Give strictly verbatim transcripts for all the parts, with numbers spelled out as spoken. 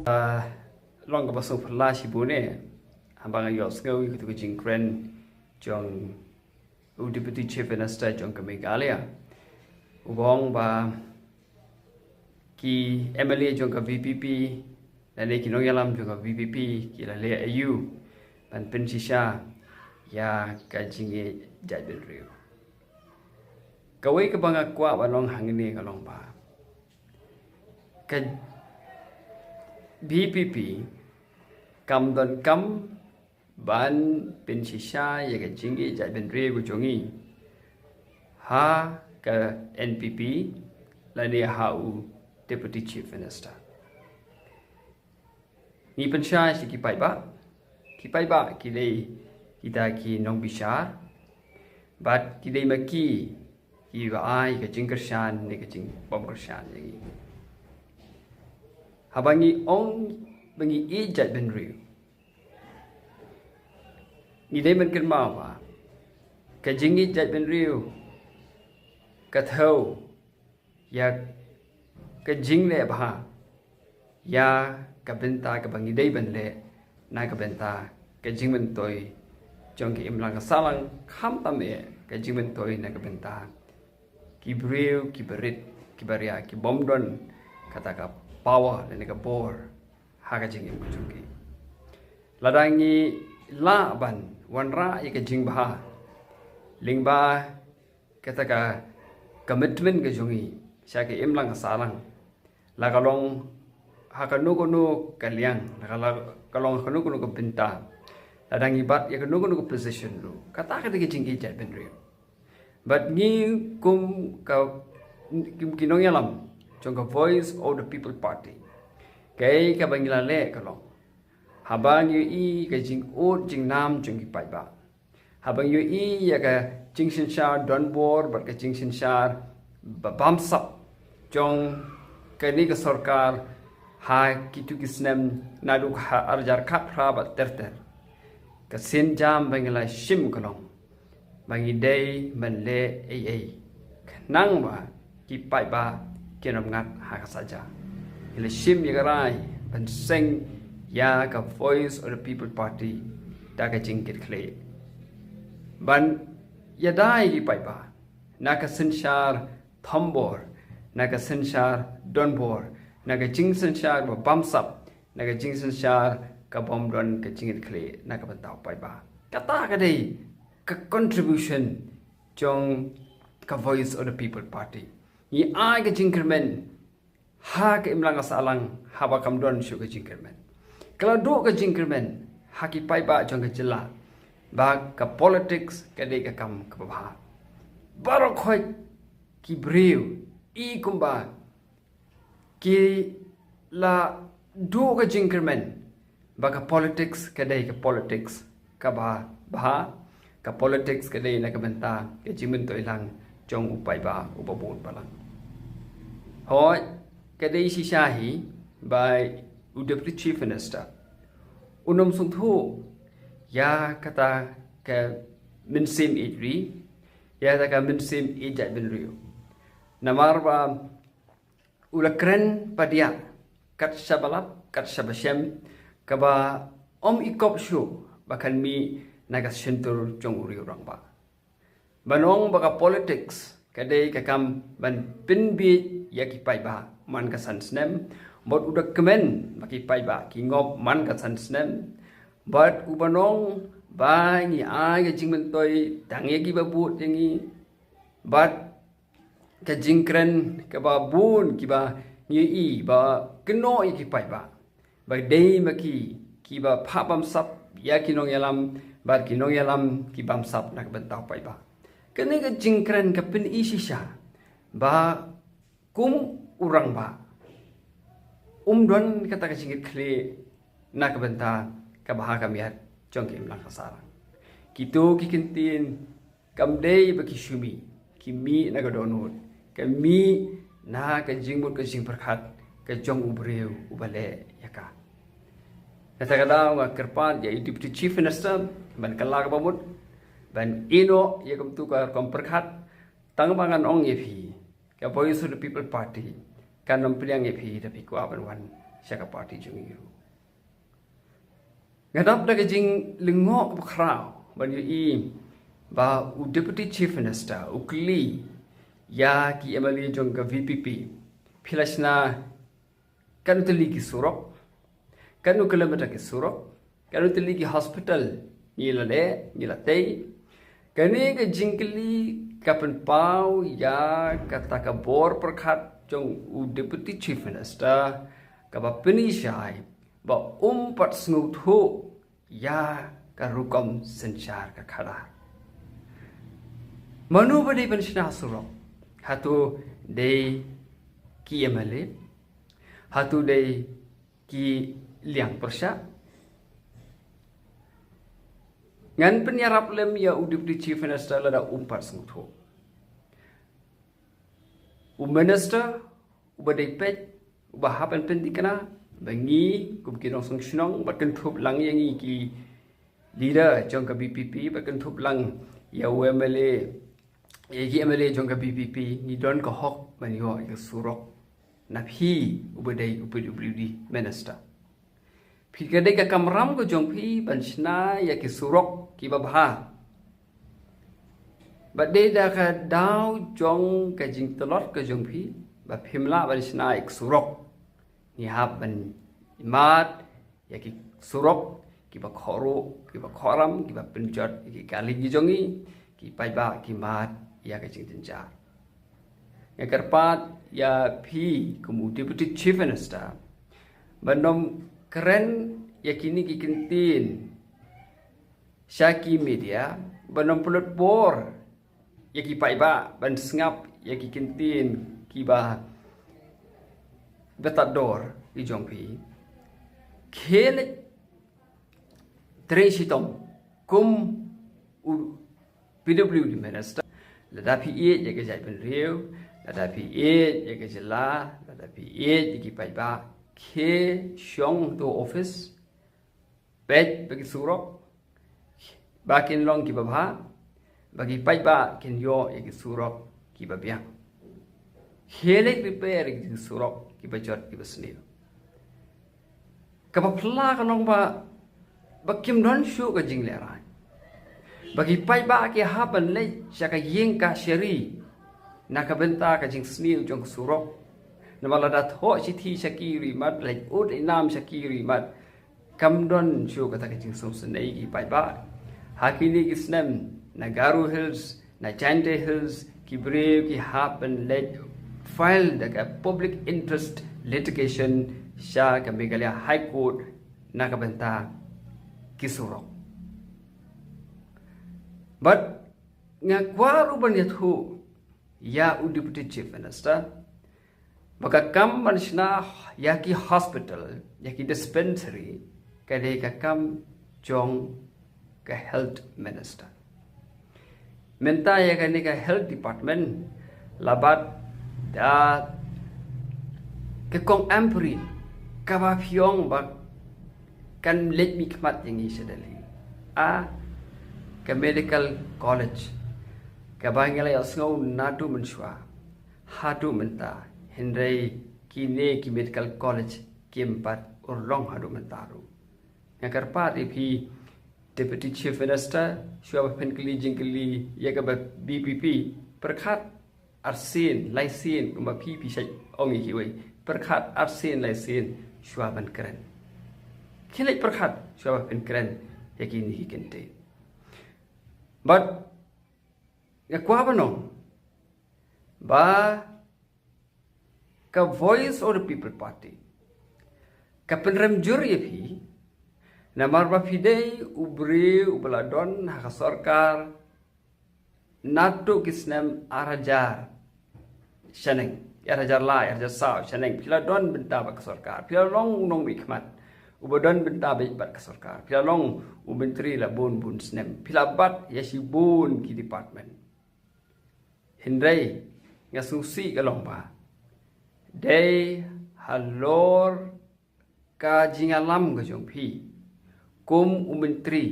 Ah, long kaba sngewphylla shibun eh haba nga ïohsngew ïa katu ka jingkren jong u Deputy Chief Minister jong ka Meghalaya. U ba ong ba ki M L A jong ka V P P lane ki nongïalam jong ka V P P ki la leh aïu ban pynshisha ïa ka jingïeit jaitbynriew. Kawei kaba nga kwah ban ong hangne ka long ba ka V P P kam donkam ban pynshisha ïa ka jingïeit jaitbynriew ka jong ngi ha ka N P P lane ha u Deputy Chief Minister. Ngi pynshai sha ki paidbah. Ki paidbah ki dei kita ki nongbishar bad ki dei ma ki kiba ai ka jingkyrshan ne ka jingbymkyrshan ïa ngi. Haba ngi ong ba ngi ïeit jaitbynriew, ngi dei ban kynmaw ba ka jingïeit jaitbynriew ka thew ïa ka jingleh bha ïa ka bynta kaba ngi dei ban leh na ka bynta ka jingmyntoi jong ka imlang ka sahlang, khamtam eh ka jingmyntoi na ka bynta ki briew kiba rit kiba ria ki bym don kata ka power lane ka bor ha ka jingim ka jong ki. Lada ngi lah ban wanrah ïa ka jingbha lyngba kata ka commitment ka jong ngi sha ka imlang ka sahlang, la ka long ha kano kano ka liang, la ka, la ka long ha kano kano ka bynta, lada ngi bat ïa kano kano ka position ruh, kata ka dei ka jingïeit jaitbynriew. Bad ngi kum ka, kum ki nongïalam jong ka Voice of the People Party, kaei kaba ngi la leh ka long, haba ngi ïohi ka jingud jingnam jong ki paidbah, haba ngi ïohi ïa ka jingsynshar donbor bad ka jingsynshar ba bamsap jong kane ka sorkar ha kitu ki snem naduh ha arhajar khatphra bad ter ter, ka sienjam ba ngi la shim ka long ba ngi dei ban leh ei ei khnang ba ki paidbah kin ym ngat ha ka saja. Ngi la shim ïa ka rai ban seng ïa ka Voice of the People Party da ka jingkitkhlieh ban ïada ïa ki paidbah na ka synshar thombor, na ka synshar donbor, na ka jingsynshar ba bamsap, na ka jingsynshar ka bym don ka jingkitkhlieh na ka bynta u paidbah. Kata ka dei ka contribution jong ka Voice of the People Party. Ngi ai ka jingkyrmen ha ka imlang ka sahlang haba kam don shuh ka jingkyrmen. Ka la duh ka jingkyrmen ha ki paidbah jong ka jylla ba ka politics ka dei ka kam kaba bha. Baroh khoit ki briew i kumba ki la duh ka jingkyrmen ba ka politics ka dei ka politics kaba bha, ka politics ka dei na ka bynta ka jingmyntoi lang jong u paidbah uba bun balang. Hooid, ka dei shisha hi ba u Deputy Chief Minister un ym sngewthuh ïa kata ka mynsiem ïeit ri, ïa kata ka mynsiem ïeit jaitbynriew. Namar ba u la kren padiah kat shaba lap kat shaba shem kaba ym i kop shuh ba kan mih na ka shyntur jong u riew rangbah. Ban ong ba ka politics ka dei ka kam ban pynbiej ïa ki paidbah man ka san snem, bad u da kmen ba ki paidbah ki ngop man ka san snem, bad u ban ong ba ngi ai ka jingmyntoi tang ïa kiba bud ïa ngi, bad ka jingkren kaba bun kiba ngi i ba kynnoh ïa ki paidbah ba dei ma ki kiba phah bamsap ïa ki nongïalam bad ki nongïalam ki bamsap na ka bynta u paidbah. Kane ka jingkren ka pyni shisha ba kum u rangbah um don kata ka jingkitkhlieh na ka bynta ka bha ka miat jong ka imlang ka sahlang. Kito ki ktien kam dei ba ki shu mih, ki mih na ka dohnud, ka mih na ka jingmut ka jingpyrkhat ka jong u briew uba leh ïa ka. Kata ka daw nga kyrpad ïa i Deputy Chief Minister ban kylla kaba mut ban ïehnoh ïa kumtu ka rukom pyrkhat, tang ba ngan ong ïa phi, ka Voice of the People Party kan ym pdiang ïa phi da phi kwah ban wan sha ka party jong ngi ruh. Nga dap da ka jinglyngngoh kaba khraw ban ïohi ba u Deputy Chief Minister u kylli ïa ki M L A jong ka V P P, phi la shna katno tylli ki surok, katno kilometer ki surok, katno tylli ki hospital ngi la leh, ngi la tei. Kane ka jingkylli ka pynpaw ïa kata ka bor pyrkhat jong u Deputy Chief Minister kaba pynshai ba um pat sngewthuh ïa ka rukom synshar ka khadar. Mano ba dei ban shna surok? Hato dei ki M L A? Hato dei ki liang pyrshah? Ngan pynïarap lem ïa u Deputy Chief Minister lada um pat sngewthuh. U Minister uba dei peit, uba hap ban pynthikna ba ngi kum ki nongshong shnong, bad kynthup lang ïa ngi ki leader jong ka V P P, bad kynthup lang ïa u M L A, ïa ki M L A jong ka V P P, ngi don ka hok ban ïoh ïa ka surok na phi uba dei u P W D minister. Phi, ka dei ka kamram ka jong phi ban shna ïa ki surok kiba bha. Bad dei da ka daw jong ka jingtlot ka jong phi ba phim lah ban shna ïa ki surok. Ngi hap ban mad ïa ki surok kiba khohruh, kiba khohram, kiba pynjot ïa ki kali ki jong ngi, ki paidbah ki mad ïa ka jingjynjar. Nga kyrpad ïa phi kum u Deputy Chief Minister ban ym kren ïa kine ki kyntien sha ki media, ban ym pynlut bor ïa ki paidbah ban sngap ïa ki kyntien kiba btador ki jong phi. Khie leit trei shitom kum u P W D minister. Lada phi ïeit ïa ka jaitbynriew, lada phi ïeit ïa ka jylla, lada phi ïeit ïa ki paidbah, khie shong to office, peit ba ki surok ba kin long kiba bha, ba ki paidbah kin ïoh ïa ki surok kiba biang. Khie leit repair ïa ki surok kiba jot kiba sniew. Kaba phylla ka long ba, ba kim don shuh ka jinglehrain. Ba ki paidbah ki hap ban leit sha ka ïing kashari na ka bynta ka jingsniew jong ka surok. Namar lada thoh shithi sha ki rimat, leit ud leit nam sha ki rimat, kam don shuh kata ka jingsngewsynei ki paidbah. Ha kine ki snem na Garo Hills, na Jaintia Hills, ki briew ki hap ban leit file da ka public interest litigation sha ka Meghalaya High Court na ka bynta ki surok. Bad nga kwah ruh ban ïathuh ïa u Deputy Chief Minister ba ka kam ban shna ïa ki hospital, ïa ki dispensary, ka dei ka kam jong ka health minister. Mynta ïa kane ka health department la bat da ka kong Ampareen, kaba phi ong ba kan leit mihkhmat ïa ngi sha Delhi. A, ka medical college kaba ngi la ïohsngew naduh mynshuwa haduh mynta, hynrei kine ki medical college kim pat urlong haduh mynta ruh. Nga kyrpad ïa phi Deputy Chief Minister, shuwa ba phin kylli jingkylli ïa kaba B P P, pyrkhat arsien laisien, kumba phi phi shait ong ïa kiwei, pyrkhat arsien laisien shuwa ban kren. Khie leit pyrkhat shuwa ba phin kren ïa kine ki kyntien. Bad nga kwah ban ong ba ka Voice of the People Party ka pynrem jur ïa phi, namar ba phi dei u briew uba la don ha ka sorkar naduh ki snem ar hajar shaneng, ar hajar lai, ar hajar saw shaneng, phi la don bynta bad ka sorkar, phi la long u nongmihkhmat uba don bynta bad ka sorkar, phi la long u myntri la bun bun snem, phi la bat ïa shibun ki department. Hynrei nga sngewsih ka long ba dei halor ka jingïalam ka jong phi kum u myntri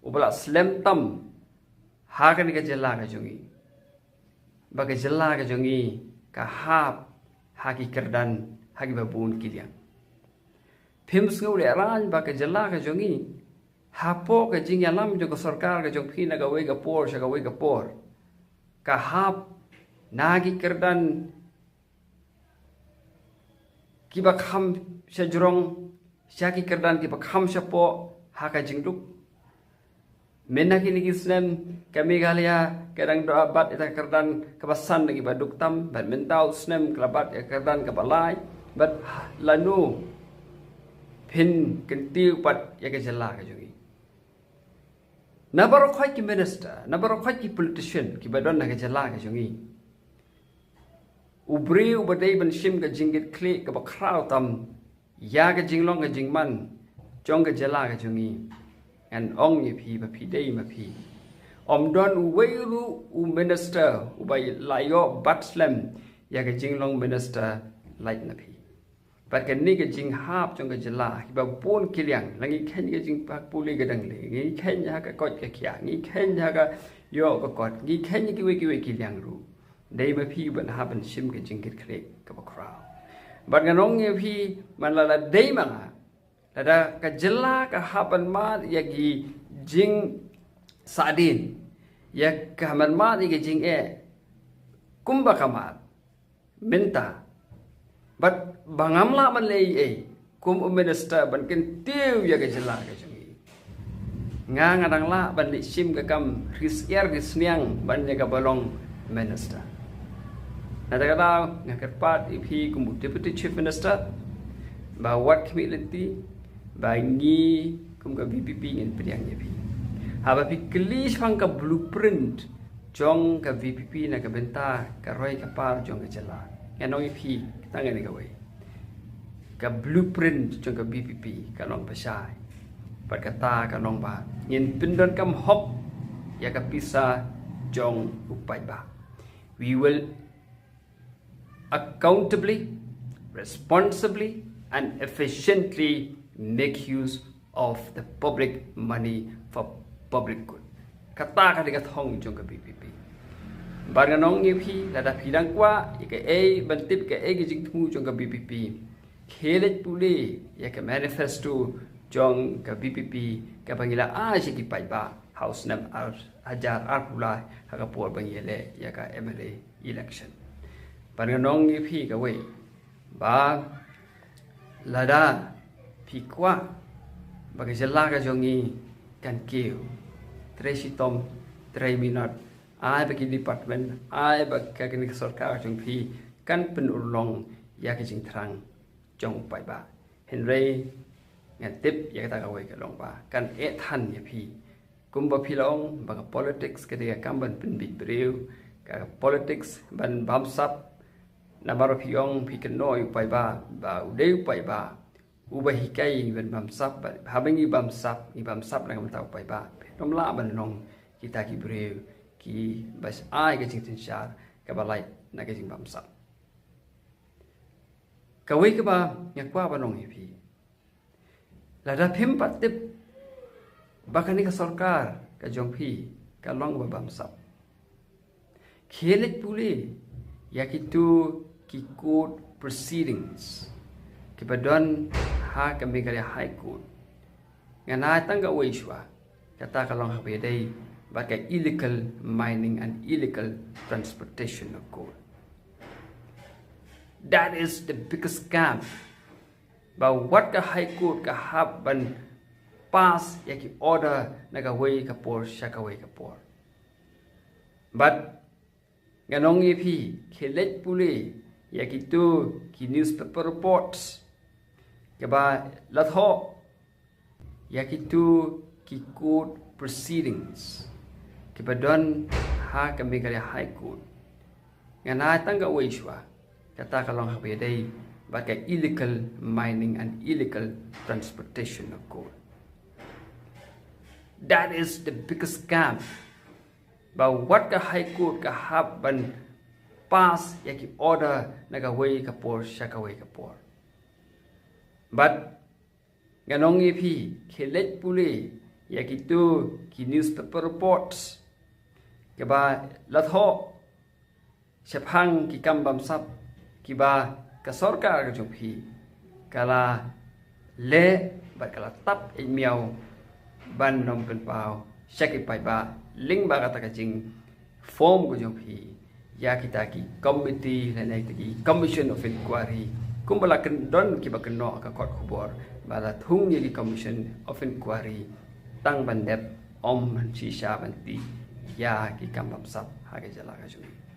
uba la slem tam ha kane ka jylla ka jong ngi, ba ka jylla ka jong ngi ka hap ha ki kyrdan, ha kiba bun ki liang. Phim sngew lehrain ba ka jylla ka jong ngi, hapoh ka jingïalam jong ka sorkar ka jong phi na kawei ka por sha kawei ka por, ka hap na ki kyrdan kiba kham shajrong sha ki kyrdan kiba kham shapoh ha ka jingduk. Mynta kine ki snem ka Meghalaya ka dang da bat ïa ka kyrdan kaba san na kiba duk tam, bad mynta u snem ka la bat ïa ka kyrdan kaba lai, bad lano phin kyntiew pat ïa ka jylla ka jong ngi? Na baroh khoit ki minister, na baroh khoit ki politician kiba don na ka jylla ka jong ngi, u briew uba dei ban shim ka jingkitkhlieh kaba khraw tam ïa ka jinglong ka jingman jong ka jylla ka jong ngi, ngan ong ïa phi ba phi dei ma phi. Ym don uwei ruh u minister uba la ïoh bat slem ïa ka jinglong minister lait na phi. Bad kane ka jinghap jong ka jylla, kiba bun ki liang, la ngi kheiñ ka jingpule ka dang leh, ngi kheiñ ha ka koit ka khiah, ngi kheiñ ha ka ïoh ka kot, ngi kheiñ kiwei kiwei ki liang ruh, dei ma phi ban hap ban shim ka jingkitkhlieh kaba khraw. Bad ngan ong ïa phi, man la la dei ma nga, lada ka jylla ka hap ban mad ïa ki jingsahdien, ïa ka ban mad ïa ki jingeh kumba ka mad mynta, bad ba ngam lah ban leh ei ei kum u minister ban kyntiew ïa ka jylla ka jong ngi, nga nga dang lah ban leit shim ka kam ri syiar ri sniang ban ïa kaba long minister. Na kata ka daw nga kyrpad ïa phi kum u Deputy Chief Minister ba wat khmih lynti, ba ngi kum ka VPP ngin pdiang ïa phi. Haba phi kylli shaphang ka blueprint jong ka VPP na ka bynta ka roi ka par jong ka jylla, ngan ong ïa phi, kata ngan ong kawei, ka blueprint jong ka VPP ka long ba shai. Bad kata ka long ba ngin pyndonkam hok ïa ka pisa jong u paidbah. We will accountably, responsibly and efficiently make use of the public money for public good. Kata ka dei ka thong jong ka VPP. Bad ngan ong ïa phi, lada phi dang kwah ïa kaei ban tip kaei ka jingthmu jong ka VPP, khie leit pule ïa ka manifesto jong ka VPP kaba ngi la ai sha ki paidbah ha u snem ar hajar arphew lai ha ka por ba ngi ïaleh ïa ka MLA election. Bad ngan ong ïa phi kawei, ba lada phi kwah ba ka jylla ka jong ngi kan kiew, trei shitom, trei minot, ai ba ki department, ai ba ka kane ka sorkar jong phi kan pynurlong ïa ka jingthrang jong u paidbah. Hynrei ngan tip ïa kata kawei ka long ba kan eh than ïa phi. Kumba phi la ong ba ka politics ka dei ka kam ban pynbit briew, ka politics ban bamsap. Namar phi ong phi kynnoh ïa u paidbah ba u dei u paidbah uba hikai ban bamsap, ba haba ngi bamsap, ngi bamsap na ka bynta u paidbah. Phi ym lah ban long kita ki briew kiba ai ka jingsynshar kaba lait na ka jingbamsap. Kawei kaba nga kwah ban ong ïa phi, lada phim pat tip ba kane ka sorkar ka jong phi ka long ba bamsap, khie leit pule ïa kito ki court proceedings kiba don ha ka Meghalaya High Court. Ngan ai tang kawei shuwa, kata ka long haba ïadei bad ka illegal mining and illegal transportation of coal. That is the biggest scam. Ba wat ka High Court ka hap ban pass ïa ki order na kawei ka por sha kawei ka por. Bad ngan ong ïa phi, khie leit pule ïa kito ki newspaper reports kiba la thoh ïa kito ki court proceedings kiba don ha ka Meghalaya High Court. Ngan ai tang kawei shuwa, kata ka long haba ïadei bad ka illegal mining and illegal transportation of coal. That is the biggest scam. Ba wat ka High Court ka hap ban pass ïa ki order na kawei ka por sha kawei ka por. Bad ngan ong ïa phi, khie leit pule ïa kito ki newspaper reports kiba la thoh shaphang ki kam bamsap kiba ka sorkar ka jong phi ka la leh bad ka la tap ïa miaw ban ym pynpaw sha ki paidbah lyngba kata ka jingform ka jong phi ïa kita ki committee lane kita ki commission of inquiry, kumba la kyndon kiba kynnoh ka kot khubor ba la thung ïa ki commission of inquiry tang ban dep, ym shisha ban tih ïa ki kam bamsap ha ka jylla ka jong ngi.